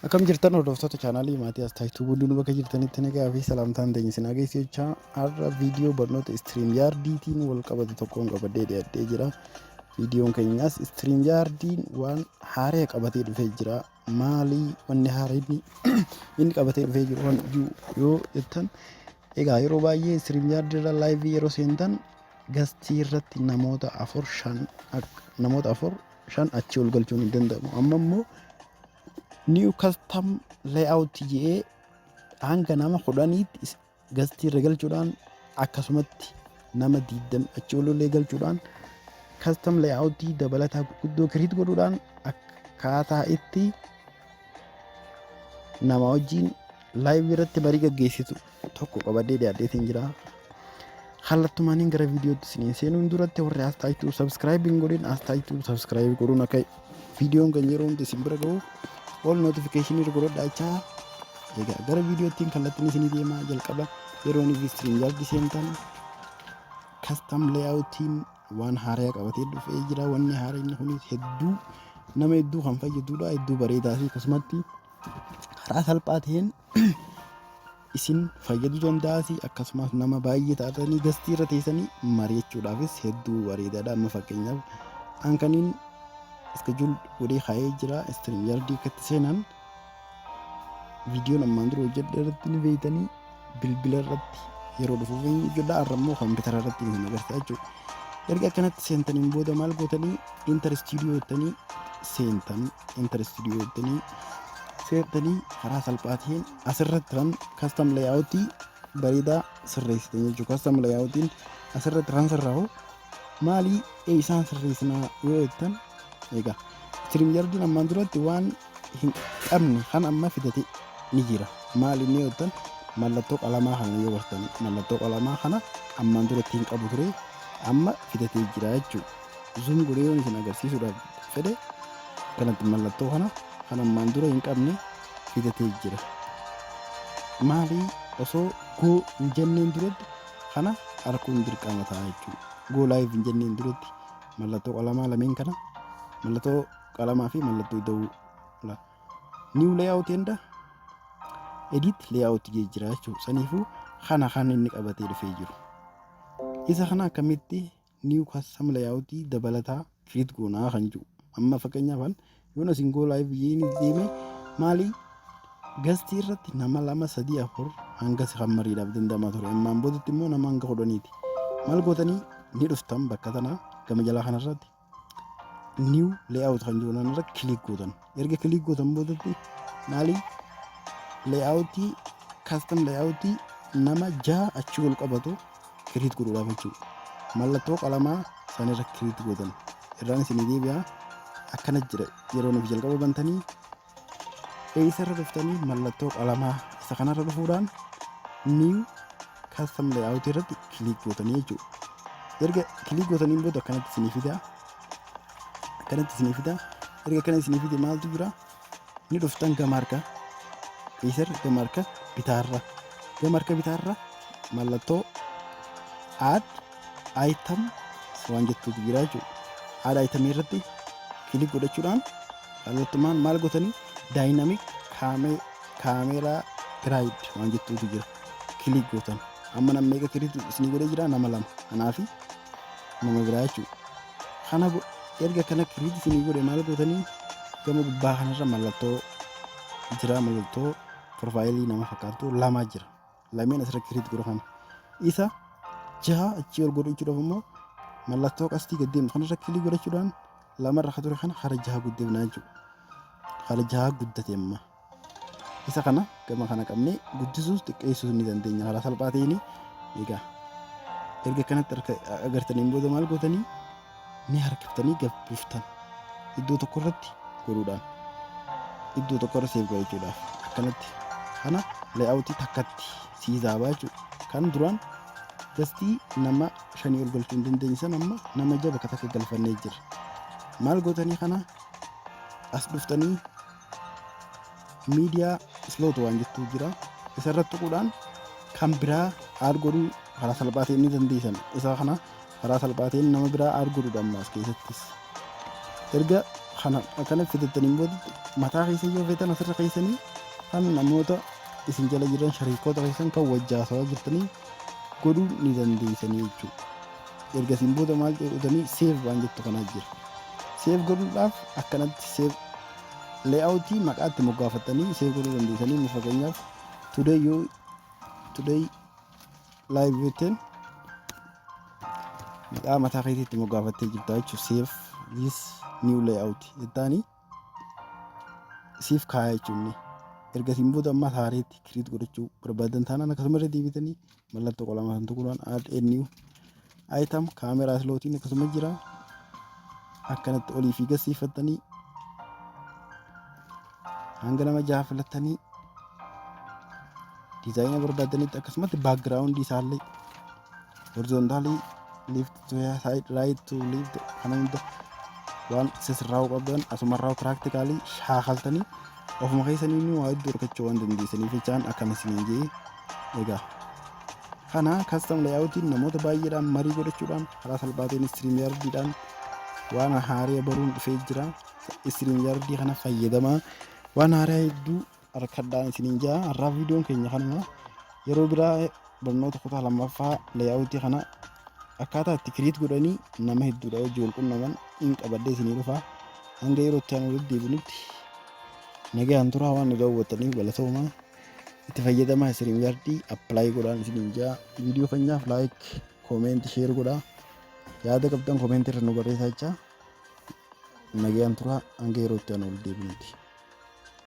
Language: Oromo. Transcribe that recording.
Akkam jirtan, hordoftoota chaanaalii Maatiyaas Taayituu? Hundinuu bakka jirtanitti nagaa fi salaamtaan teenya isin dhageessu jechaa, har'a viidiyoo barnoota StreamYardiitiin wal qabatu tokkoon qabadhee dhiyaadhee jira. Viidiyoon keenyas StreamYardiin waan haaraa qabatee dhufee jira. Maali wanni haaraan inni qabatee dhufee jiru waan yoo jettan, egaa yeroo baay'ee StreamYard irra live yeroo seentan guest irratti namoota afur shan, namoota afur shan achii ol galchuun hin danda'amu. Amma immoo new custom layout jedhee hanga nama 10tti guest irra galchuudhaan, akkasumatti nama 20 achii olollee galchuudhaan, custom layout dabalataa gurguddoo create godhuudhaan akkaataa itti nama wajjin live irratti marii gaggeessitu tokko qabadhee dhiyaadheetiin jira. Kallattumaaniin gara viidiyootti isiniin seenuun duratti, warri as taayituu subscribe hin godhin, as taayituu subscribe godhuun akka viidiyoon kan yeroo hundi isin bira gahu all notification irra godhadhaa jechaa, egaa gara viidiyoottiin kallattiin isinii deemaa. Jalqaba yeroo inni StreamYard seentan custom layoutiin waan haaraa qabatee dhufee jira. Wanni haaraa inni kunis hedduu nama hedduu kan fayyadudha, hedduu bareedaa fi akkasumatti karaa salphaa ta'een isin fayyaduu danda'as. Akkasumas nama baay'ee taatanii guest irra teessanii mari'achuudhaafis hedduu bareedaadha. Amma fakkeenyaaf hankaniin schedule godhee kaa'ee jira. StreamYard akkatti seenan viidiyoon ammaan dura hojjedhe irratti ni beeytanii, bilbila irratti yeroo dhufuuf hin hojjedha. Har'a immoo koompitara irratti isin agarsiisa jechuudha. Erga akkanatti seentaniin booda maal gootanii? Enter studio jettanii seentan. Enter studio jettanii seentanii karaa salphaa ta'een asirratti kan custom layout bareedaa sirreessitan jechuudha. Custom layoutiin asirratti kan sirraa'u maalii, isaan sirreessinaa yoo jettan, egaa StreamYardiin ammaan duratti waan hin qabne kan amma fidate ni jira. Maal inni yoo jettan, mallattoo qalamaa kana yoo bartan, mallattoo qalamaa kana ammaan duratti hin qabu ture, amma fidatee jira jechuudha. Zoom godhee yoon isin agarsiisuudhaaf fedhe, kanatti mallattoo kana kan ammaan dura hin qabne fidatee jira. Maali, osoo go hin jenneen duratti kana arguun dirqama ta'a jechuudha. Go live hin jenneen duratti mallattoo qalamaa lameen kana, mallattoo qalamaa fi mallattoo ida'uu, new layout and edit layout jira jechuudha. Saniifuu kana kan inni qabatee dhufee jiru. Isa kana akkamitti new custom layout dabalataa create goonaa kan jiru. Amma fakkeenyaaf yoon asin go live yeen deeme, maali, guest irratti nama lama, sadii, afur hanga kan mariidhaaf danda'amaa ture. Ammaan boodatti immoo nama hanga 10ti. Maal gootanii? Ni dhuftan bakka tanaa gama jalaa kanarratti new layout kan jiru irra click gootan. Erga click gootan boodatti maali, layout, custom layout nama jaha achi ol qabatu create godhuudhaaf jechuudha. Mallattoo qalamaa sanirra create gootan. Irraan isinii deebi'a, akkana jira. Yeroo nuuf jalqaba bantanii eessarra dhuftanii mallattoo qalamaa isa kanarra dhufuudhaan new custom layout irratti click gootanii jechuudha. Erga click gootaniin booda akkanatti isinii fida. Akkanatti isinii fida. Erga akkana isinii fide maaltu jira? Ni dhuftan gama harka eessarra, gama harka bitaarra. Gama harka bitaarra mallattoo add item waan jettuutu jira jechuudha. Add item irratti click godhachuudhaan kallattumaan maal gootanii? Dynamic camera grid waan jettuutu jira. Click gootan. Amma nama meeqa create isinii godhee jira? Nama lama. Kanaafi nama biraa jechuudha. Kana erga kana create isinii godhe maal gootanii? Gama gubbaa kanarra mallattoo jira, mallattoo profile nama fakkaattu lama jira. Lameen asirra create godhu kana. Isa jaha achii ol godhachuudhaaf immoo mallattoo qastii gad deemtu kanarra click godhachuudhaan lamarra ka ture kana hara jaha guddifnaa jechuudha. Hara jaha guddate amma. Isa kana gama kana qabnee guddisuus xiqqeessuus ni dandeenya karaa salphaa ta'een. Egaa erga kanatti agartaniin booda maal gootanii? Ni harkiftanii gad buuftan iddoo tokko irratti godhuudhaan, iddoo tokko irra save godhachuudhaaf akkanatti kana layout takkatti siizaabaa jechuudha. Kan duraan guest nama shanii ol galchuu hin dandeenye san amma nama jaha bakka takka galfannee jira. Maal gootanii? Kana as dhuftanii media slot waan jettuu jira, isarratti tuquudhaan kan biraa add godhuu karaa salphaa ta'een ni dandeessan. Isa kana karaa salphaa ta'een nama biraa add godhuudha. Ammaas keessattis erga kana akkana fidattaniin booda Mataa keessa yoo feetan asirra keessanii kan namoota isin jala jiran, shariikoota keessan kan wajjaasawaa jirtanii godhuu ni dandeessanii jechuudha. Ergasiin booda maal godhanii save waan jettu kanaa jira. Save godhuudhaaf akkanatti save layoutii maqaa itti moggaafattanii save godhuu dandeessanii. Inni fakkeenyaaf today yoo today live jetteen maqaa mataa keetii itti moggaafattee jirta jechuudha. Save this new layout jettaanii siif kaaya jechuun. Ergasiin booda amma haareetti create godhachuu barbaadan taanaan akkasuma irra deebitanii mallattoo qolamaa kan tuquudhaan add a new item, camera slotiin akkasuma jira. Akkanatti olii fi gasiifattanii hanga nama jaha filattanii designa barbaadanitti, akkasumatti backgroundii isaallee horizontalii, left to side, right to left, kana hunda waan sisirraa'uu qabdan asumarraa practicalii shaakaltanii ofuma keessanii inni waa hedduu argachuu waan dandeessaniif jechaan akkana isiniin jee. Egaa kana custom layoutiin namoota baay'eedhaan marii godhachuudhaan karaa salphaatiin StreamYardiidhaan waan haaraa baruun dhufee jira. StreamYardii kana fayyadamaa, waan haaraa hedduu harkadhaan isiniin jaa. Har'aaf viidiyoon keenya kanuma. Yeroo biraa barnoota kutaa lammaffaa layoutii kana akkaataa itti create godhanii nama hedduudha wajji wal qunnaman hin qabadhee isinii dhufa. Hanga yeroo itti aanu walitti deebinutti nagaan turaa. Waan nu daawwattaniif galatoomaa. Itti fayyadamaa, StreamYardii apply godhaan isiniin jaa. Viidiyoo keenyaaf like, comment, share godhaa. Yaada qabdan commentii irra nu barreessaa jechaa nagaan turaa hanga yeroo itti aanu walitti deebinutti.